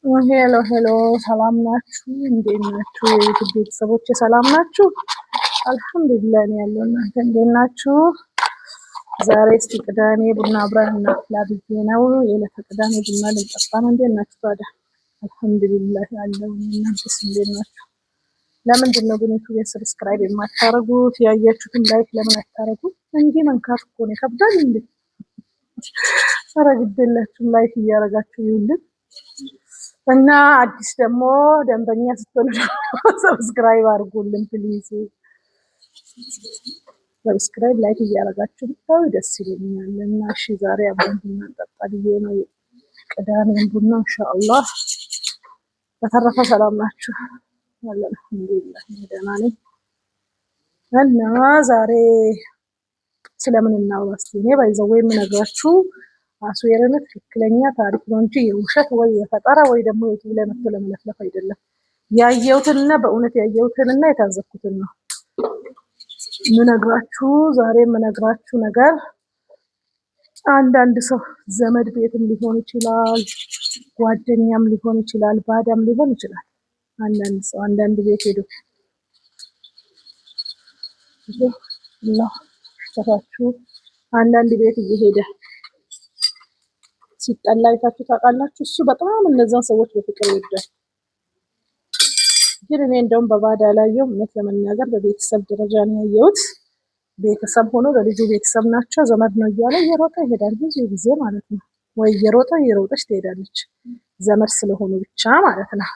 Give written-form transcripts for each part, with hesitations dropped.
Hello hello፣ ሰላም ናችሁ? እንዴት ናችሁ? የ YouTube ቤተሰቦች ሰላም ናችሁ? አልሐምዱሊላህ እኔ ያለው፣ እናንተ እንዴት ናችሁ? ዛሬ እስቲ ቅዳሜ ቡና አብረን እናፍላ ብዬ ነው። የዕለተ ቅዳሜ ቡና ልንጠጣ ነው። እንዴት ናችሁ ታዲያ? አልሐምዱሊላህ ያለው፣ እናንተስ እንዴት ናችሁ? ለምንድን ነው ግን YouTube subscribe የማታረጉት? ያያችሁትን like ለምን አታረጉት? እንዲህ መንካት እኮ ነው ይከብዳል እንዴ? ኧረ ግድ የላችሁም like እያረጋችሁ ይውልን እና አዲስ ደግሞ ደንበኛ ስትሆኑ subscribe አድርጉልን please። Subscribe like እያደረጋችሁ ብታዩ ደስ ይለኛል። እና እሺ ዛሬ አብረን ቡና እንጠጣ ብዬ ነው፣ ቅዳሜን ቡና ኢንሻአላህ። በተረፈ ሰላም ናችሁ? አልሐምዱሊላህ ደህና ነኝ። እና ዛሬ ስለምን እናውራ እስኪ? እኔ by the way የምነግራችሁ አስዌርን ትክክለኛ ታሪክ ነው እንጂ የውሸት ወይ የፈጠራ ወይ ደግሞ YouTube ላይ መጥቶ ለመለፍለፍ አይደለም። ያየሁትንና በእውነት ያየሁትንና የታዘብኩትን ነው የምነግራችሁ። ዛሬ የምነግራችሁ ነገር አንዳንድ ሰው ዘመድ ቤትም ሊሆን ይችላል፣ ጓደኛም ሊሆን ይችላል፣ ባዳም ሊሆን ይችላል። አንዳንድ ሰው አንዳንድ ቤት ሄዶ እና አንዳንድ ቤት እየሄደ ሲጠላ አይታችሁ ታውቃላችሁ? እሱ በጣም እነዛን ሰዎች በፍቅር ይወዳል። ግን እኔ እንደውም በባዳ አላየሁም። እውነት ለመናገር በቤተሰብ ደረጃ ነው ያየሁት። ቤተሰብ ሆኖ ለልጁ ቤተሰብ ናቸው ዘመድ ነው እያለ እየሮጠ ይሄዳል፣ ብዙ ጊዜ ማለት ነው። ወይ እየሮጠ እየሮጠች ትሄዳለች፣ ዘመድ ስለሆኑ ብቻ ማለት ነው።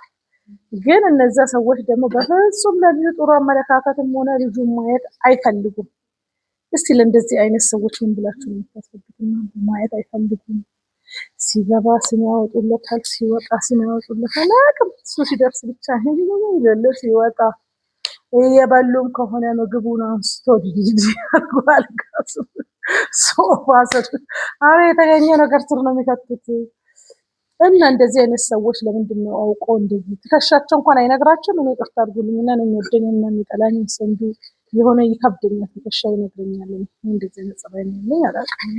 ግን እነዛ ሰዎች ደግሞ በፍጹም ለልጁ ጥሩ አመለካከትም ሆነ ልጁን ማየት አይፈልጉም። እስቲ ለእንደዚህ አይነት ሰዎች ምን ብላችሁ ነው የምታስቡት? ማየት አይፈልጉም። ሲገባ ስም ያወጡለታል፣ ሲወጣ ስም ያወጡለታል። አያውቅም እሱ ሲደርስ ብቻ ይላል። ሲወጣ እየበሉም ከሆነ ምግቡን አንስቶ ዲዲ አድርጓል። ሶፋ ስር አረ የተገኘ ነገር ስር ነው የሚከቱት። እና እንደዚህ አይነት ሰዎች ለምንድን ነው አውቀው እንደዚህ ትከሻቸው እንኳን አይነግራቸውም። እኔ ይቅርታ አድርጉልኝና ነው የሚወደኝ እና የሚጠላኝ ሰው እንዲሁ የሆነ ይከብደኛል፣ ትከሻ ይነግረኛል። እንደዚህ አይነት ጸባይ ነው ያለኝ፣ አላውቅም።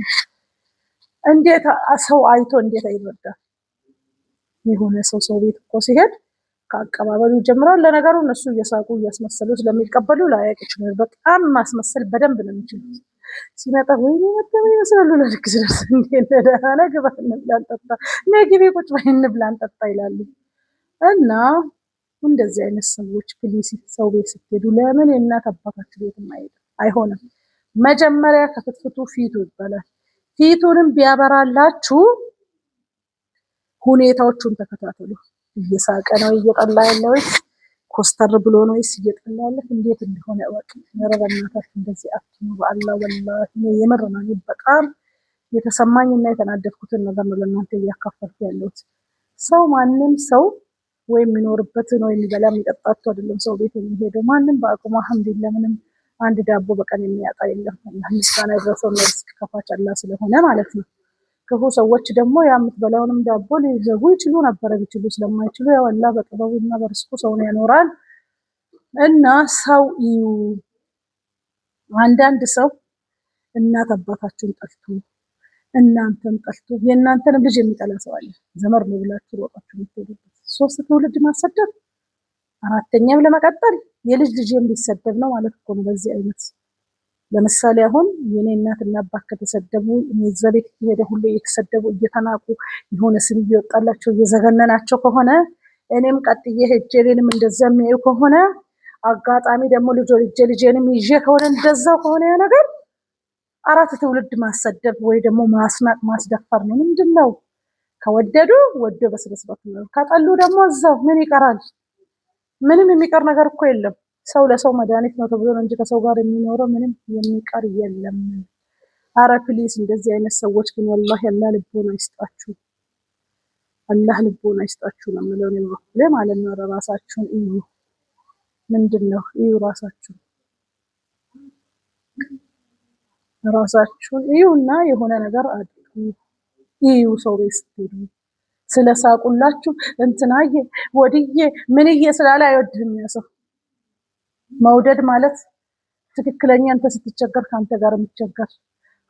እንዴት ሰው አይቶ እንዴት አይረዳም? የሆነ ሰው ሰው ቤት እኮ ሲሄድ ከአቀባበሉ ይጀምራል። ለነገሩ እነሱ እየሳቁ እያስመሰሉ ስለሚቀበሉ ላያውቅ ይችላል። በጣም ማስመሰል በደንብ ነው የሚችሉት። ሲመጣ ወይኔ መጣ ይመስላሉ። ለልክ ሲደርስ እንዴ ደህና ነህ፣ ግባ እንብላ እንጠጣ፣ ነይ ግቢ ቁጭ በይ እንብላ እንጠጣ ይላሉ። እና እንደዚህ አይነት ሰዎች please ሰው ቤት ስትሄዱ ለምን የእናት አባታችሁ ቤት አይሆንም? መጀመሪያ ከፍትፍቱ ፊቱ ይባላል። ፊቱንም ቢያበራላችሁ ሁኔታዎቹን ተከታተሉ። እየሳቀ ነው እየጠላ ያለ ወይስ ኮስተር ብሎ ነው ወይስ እየጠላ ያለ እንዴት እንደሆነ እወቅ። ኧረ በእናታችሁ እንደዚህ አትኑ። በአላህ ወላሂ እኔ የምር ነው በጣም የተሰማኝ እና የተናደድኩትን ነገር ነው ለእናንተ እያካፈልኩ ያለሁት። ሰው ማንም ሰው ወይ የሚኖርበትን ወይ የሚበላ የሚጠጣቱ አይደለም ሰው ቤት የሚሄደው። ማንም በአቅሙ አልሐምዱሊላህ ምንም አንድ ዳቦ በቀን የሚያጣ የለም። አላህ ምስጋና ይድረሰው እና ሪዝቅ ከፋች አላህ ስለሆነ ማለት ነው። ክፉ ሰዎች ደግሞ ያ የምትበላውንም ዳቦ ሊዘጉ ይችሉ ነበረ፣ ቢችሉ ስለማይችሉ ያው አላህ በጥበቡና በርስቁ ሰውን ያኖራል። እና ሰው እዩ። አንዳንድ ሰው እናት አባታችሁን ጠልቶ እናንተን ጠልቶ የእናንተንም ልጅ የሚጠላ ሰው አለ። ዘመድ ነው ብላችሁ ሮጣችሁ የምትሄዱበት ሶስት ትውልድ ማሰደብ አራተኛም ለመቀጠል የልጅ ልጅም ሊሰደብ ነው ማለት እኮ ነው። በዚህ አይነት ለምሳሌ አሁን የኔ እናትና አባት ከተሰደቡ እዛ ቤት እየሄደ ሁሉ እየተሰደቡ እየተናቁ የሆነ ስም እየወጣላቸው እየዘገነናቸው ከሆነ እኔም ቀጥዬ ሄጄ እኔንም እንደዛ የሚያዩ ከሆነ አጋጣሚ ደግሞ ልጆ ልጄ ልጄንም ይዤ ከሆነ እንደዛው ከሆነ ያ ነገር አራት ትውልድ ማሰደብ ወይ ደግሞ ማስናቅ ማስደፈር ነው። ምንድን ነው? ከወደዱ ወዶ በስነ ስርዓት ነው፣ ከጠሉ ደግሞ እዛው ምን ይቀራል? ምንም የሚቀር ነገር እኮ የለም። ሰው ለሰው መድኃኒት ነው ተብሎ ነው እንጂ ከሰው ጋር የሚኖረው ምንም የሚቀር የለም። አረ please እንደዚህ አይነት ሰዎች ግን ወላሂ አላህ ልቦና ይስጣችሁ፣ አላህ ልቦና ይስጣችሁ ነው የምለው እኔ በበኩሌ ማለት ነው። ኧረ ራሳችሁን እዩ፣ ምንድን ነው እዩ፣ ራሳችሁን ራሳችሁን እዩ እና የሆነ ነገር አድርጉ። እዩ ሰው ቤት ስትሄዱ ስለሳቁላችሁ እንትናዬ ወድዬ ምንዬ ስላለ አይወድህም ያ ሰው። መውደድ ማለት ትክክለኛ አንተ ስትቸገር ከአንተ ጋር የሚቸገር፣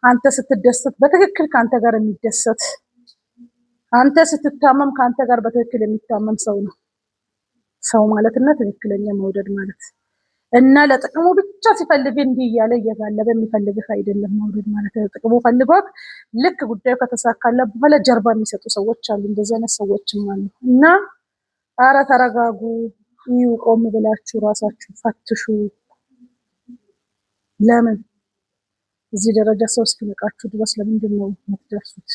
አንተ ስትደሰት በትክክል ከአንተ ጋር የሚደሰት፣ አንተ ስትታመም ከአንተ ጋር በትክክል የሚታመም ሰው ነው ሰው ማለትና ትክክለኛ መውደድ ማለት እና ለጥቅሙ ብቻ ሲፈልግ እንዲህ እያለ እየጋለበ የሚፈልግህ አይደለም። መውደድ ማለት ለጥቅሙ ፈልጎት ልክ ጉዳዩ ከተሳካለ በኋላ ጀርባ የሚሰጡ ሰዎች አሉ። እንደዚህ አይነት ሰዎችም አሉ። እና አረ ተረጋጉ፣ እዩ፣ ቆም ብላችሁ ራሳችሁ ፈትሹ። ለምን እዚህ ደረጃ ሰው እስኪንቃችሁ ድረስ ለምንድን ነው የምትደርሱት?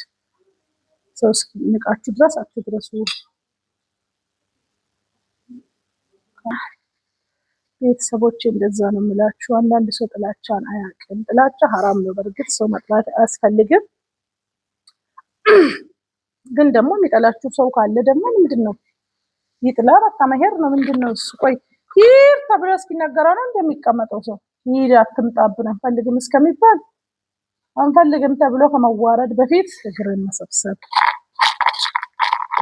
ሰው እስኪንቃችሁ ድረስ አትድረሱ። ቤተሰቦች እንደዛ ነው የምላችሁ። አንዳንድ ሰው ጥላቻን አያውቅም። ጥላቻ ሀራም ነው። በእርግጥ ሰው መጥላት አያስፈልግም። ግን ደግሞ የሚጠላችሁ ሰው ካለ ደግሞ ምንድን ነው ይጥላ፣ በቃ መሄድ ነው። ምንድን ነው እሱ? ቆይ ሂድ ተብሎ እስኪነገረው ነው እንደሚቀመጠው ሰው ሂድ፣ አትምጣብን፣ አንፈልግም እስከሚባል አንፈልግም ተብሎ ከመዋረድ በፊት እግርን መሰብሰብ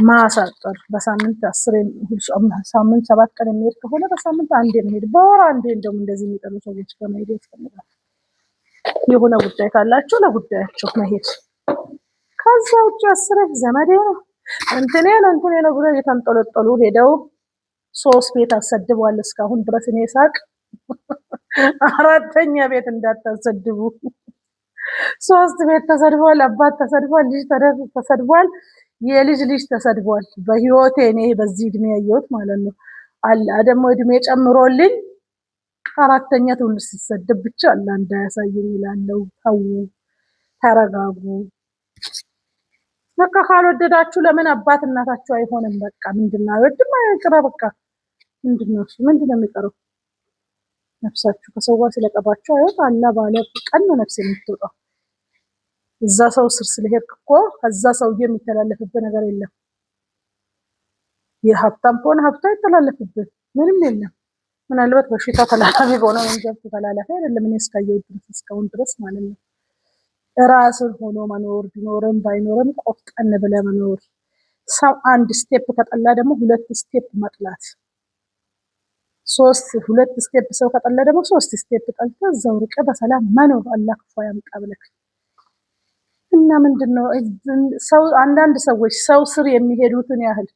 ማሳጠር፣ በሳምንት 10 ሳምንት 7 ቀን የሚሄድ ከሆነ በሳምንት አንዴ መሄድ፣ በወር አንዴ እንደውም እንደዚህ የሚጠሉ ሰዎች ጋር መሄድ ያስፈልጋል። የሆነ ጉዳይ ካላቸው ለጉዳያቸው መሄድ። ከዛ ውጭ 10 ዘመዴ ነው እንትኔ ነው እንትኔ ነው ብሎ እየተንጠለጠሉ ሄደው 3 ቤት አሰድበዋል። እስካሁን ድረስ እኔ ሳቅ 4ኛ ቤት እንዳታሰድቡ። 3 ቤት ተሰድቧል። አባት ተሰድቧል። ልጅ ተሰድቧል። የልጅ ልጅ ተሰድቧል። በህይወቴ እኔ በዚህ እድሜ ያየሁት ማለት ነው። አላ ደግሞ እድሜ ጨምሮልኝ 4ኛ ትውልድ ሲሰደብ ብቻ አላ እንዳያሳየኝ እላለሁ። ተው ተረጋጉ። በቃ ካልወደዳችሁ ለምን አባት እናታችሁ አይሆንም? በቃ ምንድነው አይወድም አይቅራ። በቃ ምንድነው እሱ? ምንድነው የሚቀረው? ነፍሳችሁ ከሰው ጋር ስለቀባችሁ አይወጣ። አላ ባለ ቀን ነው ነፍስ የምትወጣው። እዛ ሰው ስር ስለሄድክ እኮ ከዛ ሰውዬ የሚተላለፍብህ ነገር የለም። የሀብታም ከሆነ ሀብታ አይተላለፍብህ፣ ምንም የለም። ምናልባት በሽታ ተላላፊ ከሆነ ወይም ገብቶ ተላላፊ አይደለም። እኔ እስካየሁት ድረስ እስካሁን ድረስ ማለት ነው። ራስን ሆኖ መኖር ቢኖርም ባይኖርም ቆፍጠን ብለህ መኖር። ሰው አንድ step ከጠላ ደግሞ 2 step መጥላት፣ 3 2 step ሰው ከጠላ ደግሞ 3 step ጠልተህ እዛው ርቀህ በሰላም መኖር። አላህ ክፉ አያምጣ ብለህ እና ምንድነው ሰው አንዳንድ ሰዎች ሰው ስር የሚሄዱትን ያህል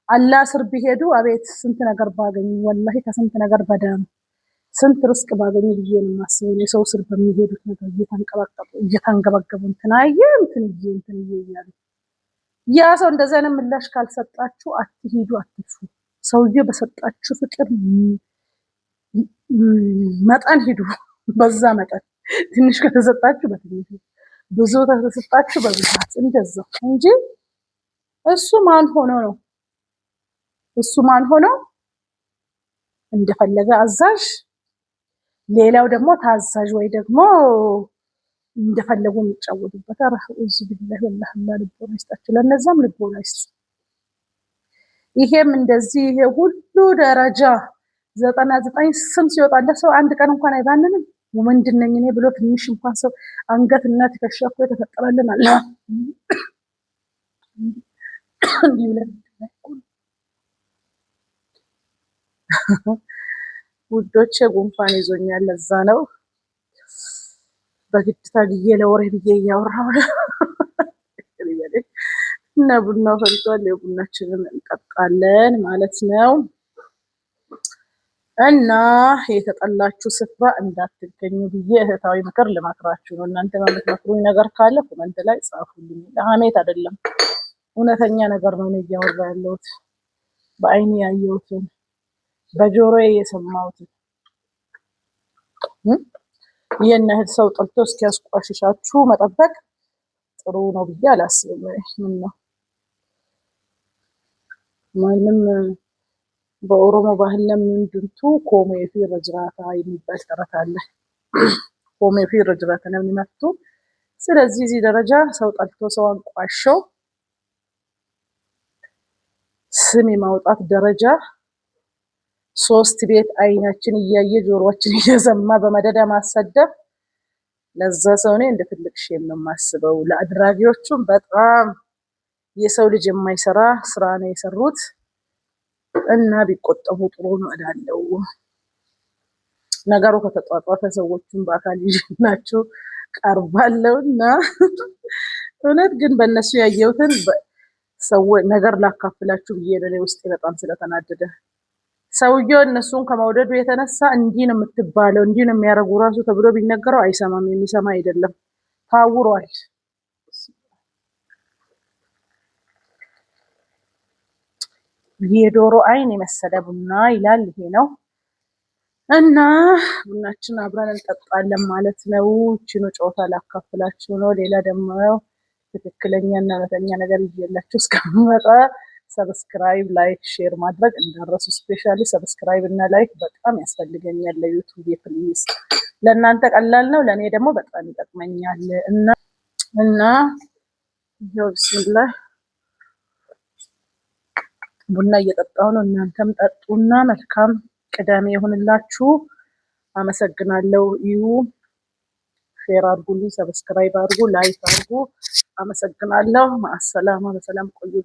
አላህ ስር ቢሄዱ አቤት ስንት ነገር ባገኙ፣ ወላሂ ከስንት ነገር በዳኑ፣ ስንት ርስቅ ባገኙ ብዬ ነው የማስበው። የሰው ስር በሚሄዱት ነገር እየተንቀባቀቡ እየተንገበገቡ እንትን አየ እንትንዬ እንትንዬ እያሉ ያ ሰው እንደዛ አይነት ምላሽ ካልሰጣችሁ አትሂዱ፣ አትጥፉ። ሰውዬው በሰጣችሁ ፍቅር መጠን ሂዱ። በዛ መጠን ትንሽ ከተሰጣችሁ በትንሹ፣ ብዙ ከተሰጣችሁ በብዛት እንደዛው እንጂ እሱ ማን ሆኖ ነው? እሱ ማን ሆኖ እንደፈለገ አዛዥ፣ ሌላው ደግሞ ታዛዥ ወይ ደግሞ እንደፈለጉ የሚጫወቱበት። ኧረ ኡዝ ቢላሂ ወላሂ አላህ ልቦና ይስጣችሁ፣ ለነዛም ልቦና ይስጥ። ይሄም እንደዚህ ይሄ ሁሉ ደረጃ 99 ስም ሲወጣለት ሰው አንድ ቀን እንኳን አይባንንም። ምንድን ነኝ እኔ ብሎ ትንሽ እንኳን ሰው አንገትና ትከሻ እኮ የተፈጠረልን አለ እንዲህ ብለን ውዶቼ፣ ጉንፋን ይዞኛል። ለዛ ነው በግድ ታግዬ ለወሬ ብዬ እያወራሁ ነው። እና ቡናው ፈልቷል። የቡናችንን እንጠጣለን ማለት ነው። እና የተጠላችሁ ስፍራ እንዳትገኙ ብዬ እህታዊ ምክር ልመክራችሁ ነው። እናንተ የምትመክሩኝ ነገር ካለ comment ላይ ጻፉልኝ። ለሀሜት አይደለም፣ እውነተኛ ነገር ነው እኔ እያወራ ያለሁት፣ በአይኔ ያየሁትን በጆሮዬ የሰማሁትን። ይሄን ያህል ሰው ጠልቶ እስኪያስቋሽሻችሁ መጠበቅ ጥሩ ነው ብዬ አላስብም። ምን ነው ማንም በኦሮሞ ባህል ለምንድንቱ ኮሜ ፊ ረጅራታ የሚባል ተረት አለ። ኮሜ ፊ ረጅራታ ነው የሚመጡ። ስለዚህ እዚህ ደረጃ ሰው ጠልቶ ሰው አንቋሾ ስም የማውጣት ደረጃ 3 ቤት አይናችን እያየ ጆሮአችን እየሰማ በመደዳ ማሰደብ ለዛ ሰው እኔ እንደ ትልቅ shame ነው የማስበው። ለአድራጊዎቹም በጣም የሰው ልጅ የማይሰራ ስራ ነው የሰሩት እና ቢቆጠቡ ጥሩ ነው እላለሁ። ነገሩ ከተጧጧፈ ሰዎቹን በአካል ይዤላችሁ ቀርባለሁና እውነት ግን በእነሱ ያየሁትን ሰው ነገር ላካፍላችሁ ብዬ ነው። ውስጤ በጣም ስለተናደደ ሰውየው እነሱን ከመውደዱ የተነሳ እንዲህ ነው የምትባለው፣ እንዲህ ነው የሚያደርጉ ራሱ ተብሎ ቢነገረው አይሰማም። የሚሰማ አይደለም፣ ታውሯል። የዶሮ አይን የመሰለ ቡና ይላል። ይሄ ነው እና ቡናችን አብረን እንጠጣለን ማለት ነው። ችኑ ጨዋታ ላካፍላችሁ ነው። ሌላ ደግሞ ትክክለኛ እና እውነተኛ ነገር ይዤላችሁ እስከምመጣ subscribe፣ like፣ share ማድረግ እንዳትረሱ። Specially subscribe እና like በጣም ያስፈልገኛል ለ YouTube please። ለእናንተ ቀላል ነው፣ ለእኔ ደግሞ በጣም ይጠቅመኛል። እና ይኸው ብስሚላህ ቡና እየጠጣሁ ነው። እናንተም ጠጡና መልካም ቅዳሜ ይሁንላችሁ። አመሰግናለሁ። እዩ፣ share አድርጉልኝ፣ subscribe አድርጉ፣ like አድርጉ። አመሰግናለሁ። مع السلامة። በሰላም ቆዩ።